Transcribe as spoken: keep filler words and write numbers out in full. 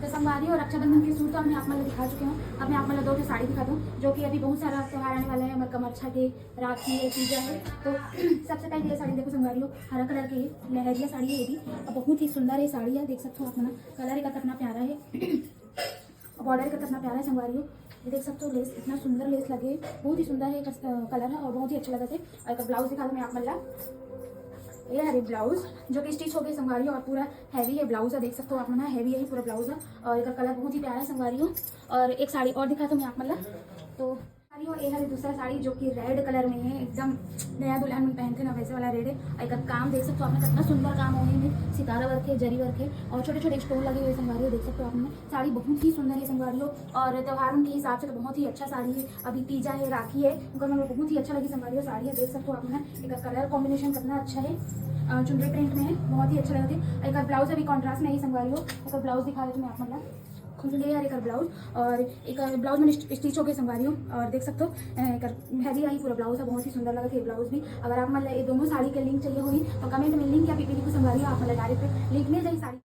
तो संगवारी हो, रक्षाबंधन के सूट तो हमने आप मन ला दिखा चुके हूँ। अब मैं आप मन ला दो ठो साड़ी दिखा दूँ, जो कि अभी बहुत सारा त्योहार आने वाला है, हमर कमरछठ है, राखी है, तीजा है। तो सबसे पहले ये साड़ी देखो संगवारी हो, हरा कलर के लहरिया साड़ी है ये भी। अब बहुत ही सुंदर ये साड़ी है, देख सकते हो आप मन, कलर एकर कितना प्यारा है, बॉर्डर एकर कितना प्यारा है संगवारी हो। ये देख सकते हो लेस, इतना सुंदर लेस लगे है, बहुत ही सुंदर है एकर, अ, कलर है और बहुत ही अच्छा लगत है। और एकर ब्लाउज दिखा दूँ मैं आप मन ला, ये हरे ब्लाउज जो कि स्टिच हो गए संगवारी हो और पूरा हैवी है ब्लाउज है, देख सकते हो आप मन, हैवी है पूरा ब्लाउज है। और एकर कलर बहुत ही प्यारा है संगवारी हो। और एक साड़ी और दिखा दूँ मैं आप मन ला, तो संगवारी हो, ये हरे दूसरा साड़ी जो कि रेड कलर में है, एकदम नया दुल्हन मन पहनथे ना वैसे वाला रेड है। और एकर काम देख सकते हो आप मन, कितना सुंदर काम हो है, सितारा वर्क है, जरी वर्क है और छोटे छोटे स्टोन लगे हुए संगवारी हो, देख सकते हो आप मन। साड़ी बहुत ही सुंदर है संगवारी हो और त्योहार के हिसाब से तो बहुत ही अच्छा साड़ी है। अभी तीजा है, राखी है, उनका मन बहुत ही अच्छा लगे संगवारी हो। साड़ी है, देख सकते हो आप मन, एकर कलर कॉम्बिनेशन कितना अच्छा है, अ, चुनरी प्रिंट में है, बहुत ही अच्छा लगत है। एकर ब्लाउज अभी कॉन्ट्रास्ट में है संगवारी हो, एकर ब्लाउज दिखा देते मैं आप मन ला। खुद ले यार एकर ब्लाउज और एकर ब्लाउज में स्टिच हो गए संगवारी हो और देख सकते हो, अ, एकर हैवी आई पूरा ब्लाउज है, बहुत ही सुंदर लगत है ब्लाउज भी। अगर आप मन ला ये दोनों साड़ी के लिंक चाहिए होही तो कमेंट में लिंक या पीपीटी को संगवारी हो, आप मन ला डायरेक्ट लिंक मिल जाए साड़ी।